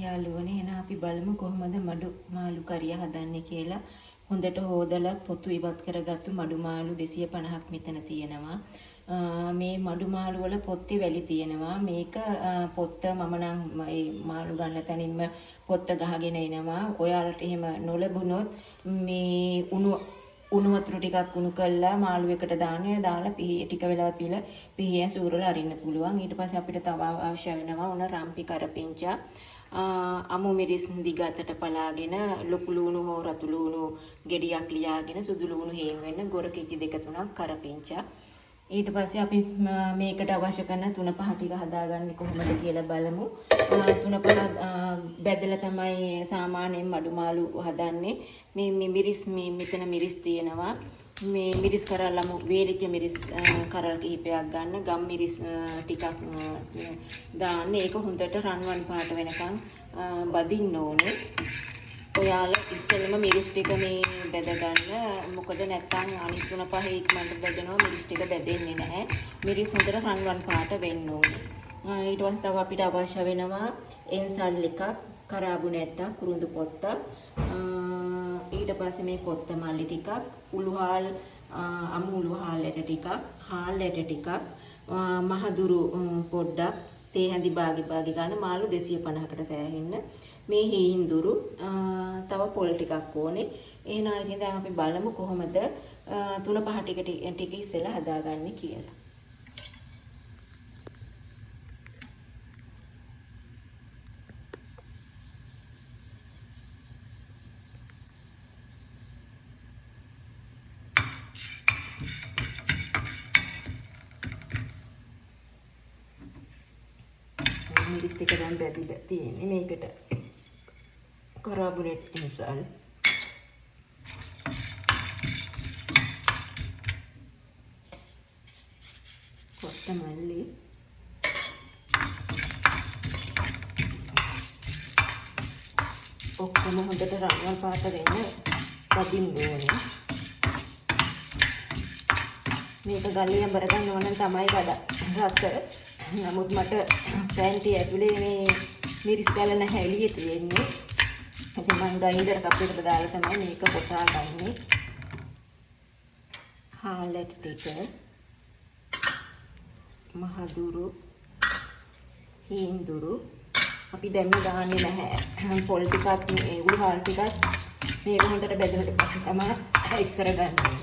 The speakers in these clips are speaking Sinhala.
යාළුවනේ, එහෙනම් අපි බලමු කොහොමද මඩු මාළු කරිය හදන්නේ කියලා. හොඳට හොදලා පොතු ඉවත් කරගත්තු මඩු මාළු 250ක් මෙතන තියෙනවා. මේ මඩු මාළු වල පොත්තේ වැලි තියෙනවා. මේක පොත්ත මම නම් මේ මාළු ගන්න තැනින්ම පොත්ත ගහගෙන එනවා. ඔයාලට එහෙම නොලැබුණොත් මේ උණු උණු වතුර ටිකක් උණු කරලා මාළු එකට දාන්න. දාලා පිහි ටික වෙලාවක් තියලා පිහියෙන් සූරලා අරින්න පුළුවන්. ඊට පස්සේ අපිට තව අවශ්‍ය වෙනවා උණ රම්පි කරපිංචා, අමු මිරිස් දිග අතට පලාගෙන, ලොකු ලුණු හෝ රතු ලුණු ගෙඩියක් ලියාගෙන, සුදු ලුණු හේන් වෙන්න ගොර කිචි දෙක තුනක් කරපිංචා. ඊට පස්සේ අපි මේකට අවශ්‍ය කරන තුන පහ ටික හදාගන්නේ කොහොමද කියලා බලමු. තුන පහ බැදලා තමයි සාමාන්‍යයෙන් මඩු මාළු හදන්නේ. මේ මිරිස්, මේ මෙතන මිරිස් තියෙනවා. මේ මිරිස් කරල් අමු වේලිච්ච මිරිස් කරල් කිහිපයක් ගන්න, ගම් මිරිස් ටිකක් දාන්න. ඒක හොඳට රන්වන් පාට වෙනකන් බදින්න ඕනේ. ඔයාලා ඉස්සෙල්ලම මිරිස් ටික මේ බැද ගන්න. මොකද නැත්තම් අනිත් තුන පහ ඉක්මනට බැදෙනවා, මිරිස් ටික බැදෙන්නේ නැහැ. මිරිස් හොඳට රන්වන් පාට වෙන්න ඕනේ. ඊට පස්සේ තව අපිට අවශ්‍ය වෙනවා එන්සල් එකක්, කරාබු නැට්ටක්, කුරුඳු පොත්තක්, ඊට පස්සේ මේ කොත්තමල්ලි ටිකක්, උළුහාල්, අමු උළුහාල් ඇට ටිකක්, හාල් ඇට ටිකක්, මහදුරු පොඩ්ඩක්, තේ හැඳි බාගේ බාගේ ගන්න මාළු 250කට සෑහෙන්න. මේ හීන්දුරු, තව පොල් ටිකක් ඕනේ. එහෙනම් ඉතින් දැන් අපි බලමු කොහොමද තුන පහ ටික ටික ඉස්සෙල්ලා හදාගන්නේ කියලා. මිරිස් ටික දැන් බැදිලා තියෙන්නේ. මේකට කරාබුනෙට් ඉන්සල්, කොත්තමල්ලි, ඔක්කොම හොඳට රන්වන් පාට වෙන්න බදින්න ඕනේ. මේක ගලේ අඹර ගන්නව නම් තමයි වඩා රස. නමුත් මට පැන්ටි ඇතුලේ මේ මිරිස් ගල නැහැ එළියේ තියෙන්නේ. ඉතින් මං ග්‍රයින්ඩර් කප් එකට දාලා තමයි මේක කොටා ගන්නෙ. හාලට් ටික, මහදුරු, හීන්දුරු අපි දැම්ම දාන්නේ නැහැ. පොල් ටිකත් මේ උළුහාල් ටිකත් මේක හොඳට බැදුනට පස්සේ තමයි එක් කරගන්නේ.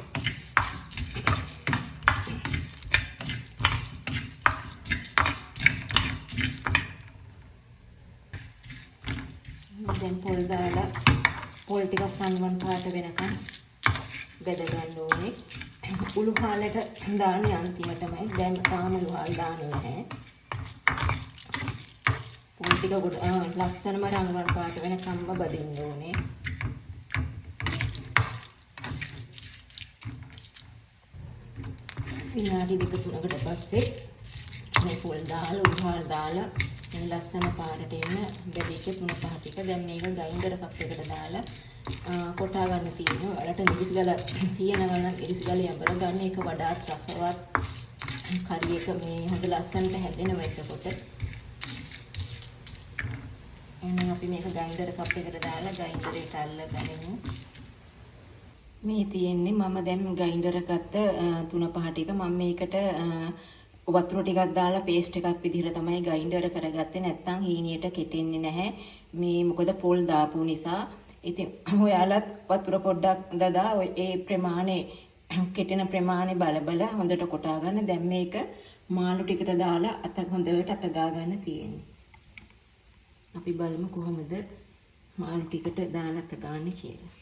දැන් පොල් දාලා පොල් ටිකක් රන්වන් පාට වෙනකන් බෙද ගන්න ඕනේ. උළු හාලට දාන්නේ අන්තිමටමයි. දැන් තාම උළු හාල් දාන්නේ නැහැ. පොල් ටික ගොඩ ලස්සනම රන්වන් පාට වෙනකම්ම බදින්න ඕනේ. විනාඩි දෙක තුනකට පස්සේ මේ පොල් දාලා උළු හාල් දාලා මේ ලස්සන පාටට එන්න බැදිච්ච තුන පහ ටික දැන් මේක ග්‍රයින්ඩර් කප් එකට දාලා කොටා ගන්න තියෙනවා. ඔයාලට මිරිස් ගල තියෙනවා නම් මිරිස් ගල යඹල ගන්න. ඒක වඩාත් රසවත් කරි එක මේ හොඳ ලස්සනට හැදෙනවා එතකොට. එහෙනම් අපි මේක ග්‍රයින්ඩර් කප් එකට දාලා ග්‍රයින්ඩර් එකට අල්ල ගනිමු. මේ තියෙන්නේ මම දැන් ග්‍රයින්ඩර් ගත්ත තුන පහ ටික. මම මේකට වතුර ටිකක් දාලා පේස්ට් එකක් විදිහට තමයි ග්‍රයින්ඩර් කරගත්තේ. නැත්තම් හීනියට කෙටෙන්නේ නැහැ. මේ මොකද පොල් දාපු නිසා. ඉතින් ඔයාලත් වතුර පොඩ්ඩක් දදා ඔය ඒ ප්‍රමාණය කෙටෙන ප්‍රමාණය බල බල හොඳට කොටා ගන්න. දැන් මේක මාළු ටිකට දාලා අත හොඳට අත ගා ගන්න තියෙන්නේ. අපි බලමු කොහොමද මාළු ටිකට දාලා අත ගන්න කියලා.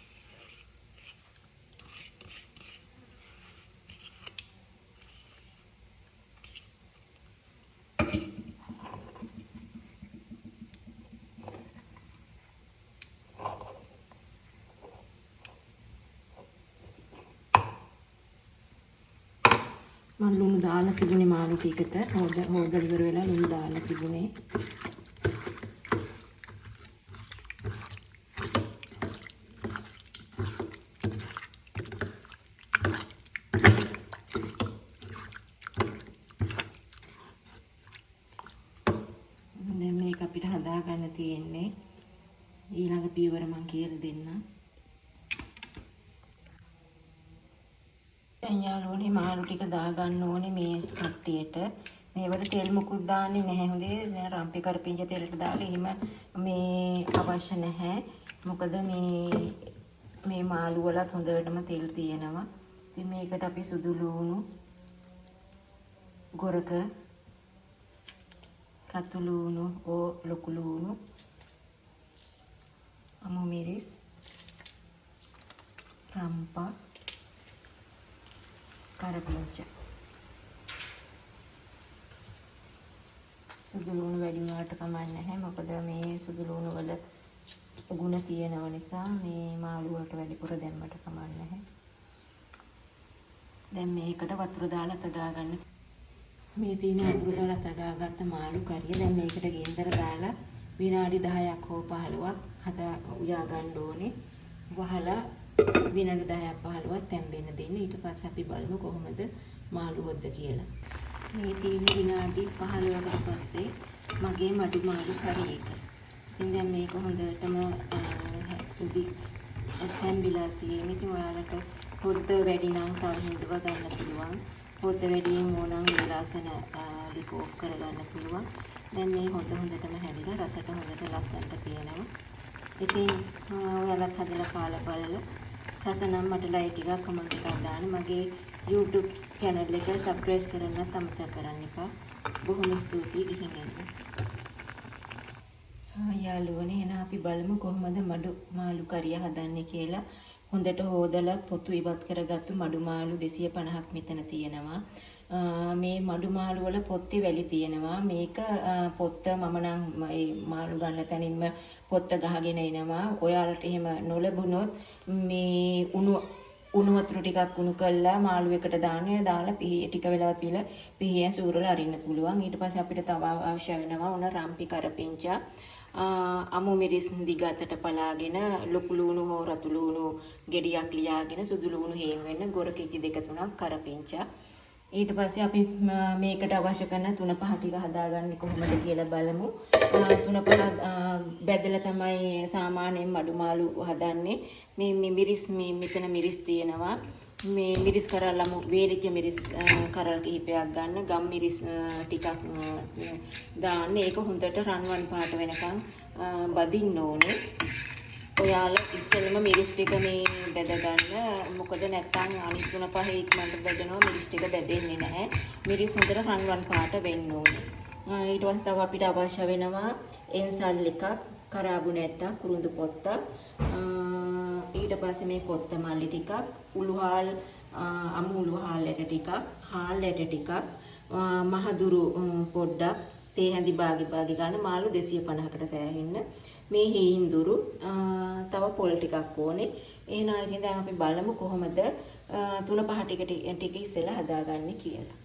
මං ලුණු දාලා තිබුණේ මාළු ටිකට. හොදලා ඉවර වෙලා ලුණු දාලා තිබුණේ. දැන් මේක අපිට හදාගන්න තියෙන්නේ. ඊළඟ පියවර මං කියලා දෙන්නම්. දැන් යාළුවනේ මාළු ටික දාගන්න ඕනේ මේ කට්ටියට. මේවට තෙල් මුකුත් දාන්නේ නැහැ හොඳේ. දැන් රම්පි කරපිංච තෙලට දාලා එහෙම මේ අවශ්‍ය නැහැ. මොකද මේ මේ මාළු වලත් හොඳටම තෙල් තියෙනවා. ඉතින් මේකට අපි සුදු ලූණු, ගොරක, රතු ලූණු ඕ ලොකු ලූණු, අමු මිරිස්, රම්පා, කරපිංච. සුදු ලුණු වැඩි වුණාට කමක් නැහැ. මොකද මේ සුදු ලුණු වල ගුණ තියෙනව නිසා මේ මාළු වලට වැඩිපුර දැම්මට කමක් නැහැ. දැන් මේකට වතුර දාලා අත ගා ගන්න. මේ තියෙන වතුර දාලා අත ගාගත්ත මාළු කරිය දැන් මේකට ගින්දර දාලා විනාඩි 10ක් හෝ 15ක් හදා උයා ගන්න ඕනේ. වහලා විනාඩි 10ක් 15ක් තැම්බෙන්න දෙන්න. ඊට පස්සේ අපි බලමු කොහොමද මාළු හොද්ද කියලා. මේ තියෙන විනාඩි 15කට පස්සේ මගේ මඩු මාළු කරි එක. ඉතින් දැන් මේක හොඳටම ඉදි තැම්බිලා තියෙන. ඉතින් ඔයාලට හොද්ද වැඩි නම් තව හිඳව ගන්න පුළුවන්. හොද්ද වැඩියෙන් ඕන නම් වේලාසන ලිප ඔෆ් කරගන්න පුළුවන්. දැන් මේ හොද්ද හොඳටම හැදිලා රසට හොඳට ලස්සනට තියෙනවා. ඉතින් ඔයාලත් හදලා කාලා බලලා රස නම් මට ලයික් එකක් කමෙන්ට් එකක් දාන්න. මගේ YouTube channel එක සබ්ස්ක්‍රයිබ් කරන්නත් අමතක කරන්න එපා. බොහොම ස්තුතියි ගිහින් එන්න. යාළුවනේ එහෙනම් අපි බලමු කොහොමද මඩු මාළු කරිය හදන්නේ කියලා. හොඳට හොදලා පොතු ඉවත් කරගත්තු මඩු මාළු 250ක් මෙතන තියෙනවා. මේ මඩු මාළු වල පොත්තේ වැලි තියෙනවා. මේක පොත්ත මම නම් මේ මාළු ගන්න තැනින්ම පොත්ත ගහගෙන එනවා. ඔයාලට එහෙම නොලැබුණොත් මේ උණු උණු වතුර ටිකක් උණු කරලා මාළු එකට දාන්න. දාලා පිහි ටික වෙලාවක් තියලා පිහියෙන් සූරලා අරින්න පුළුවන්. ඊට පස්සේ අපිට තව අවශ්‍ය වෙනවා උණ රම්පි කරපිංචා, අමු මිරිස් දිග අතට පලාගෙන, ලොකු ලුණු හෝ රතු ලුණු ගෙඩියක් ලියාගෙන, සුදු ලුණු හේන් වෙන්න ගොර කිචි දෙක තුනක් කරපිංචා. ඊට පස්සේ අපි මේකට අවශ්‍ය කරන තුන පහ ටික හදාගන්නේ කොහොමද කියලා බලමු. තුන පහ බැදලා තමයි සාමාන්‍යයෙන් මඩු මාළු හදන්නේ. මේ මේ මිරිස් මේ මෙතන මිරිස් තියෙනවා. මේ මිරිස් කරල් අමු වේලිච්ච මිරිස් කරල් කිහිපයක් ගන්න, ගම් මිරිස් ටිකක් දාන්න. ඒක හොඳට රන්වන් පාට වෙනකන් බදින්න ඕනේ. ඔයාලා ඉස්සෙල්ලම මිරිස් ටික මේ බැද ගන්න. මොකද නැත්තම් අනිත් තුන පහ ඉක්මනට බැදෙනවා, මිරිස් ටික බැදෙන්නේ නැහැ. මිරිස් හොඳට රන්වන් පාට වෙන්න ඕනේ. ඊට පස්සේ තව අපිට අවශ්‍ය වෙනවා එන්සල් එකක්, කරාබු නැට්ටක්, කුරුඳු පොත්තක්, ඊට පස්සේ මේ කොත්තමල්ලි ටිකක්, උළුහාල් අමු උළුහාල් ඇට ටිකක්, හාල් ඇට ටිකක්, මහදුරු පොඩ්ඩක්, තේ හැඳි බාගේ බාගේ ගන්න මාළු 250කට සෑහෙන්න. මේ හීන්දුරු තව පොල් ටිකක් ඕනේ. එහෙනම් ඉතින් දැන් අපි බලමු කොහොමද තුන පහ ටික ටික ඉස්සෙල්ලා හදාගන්නේ කියලා.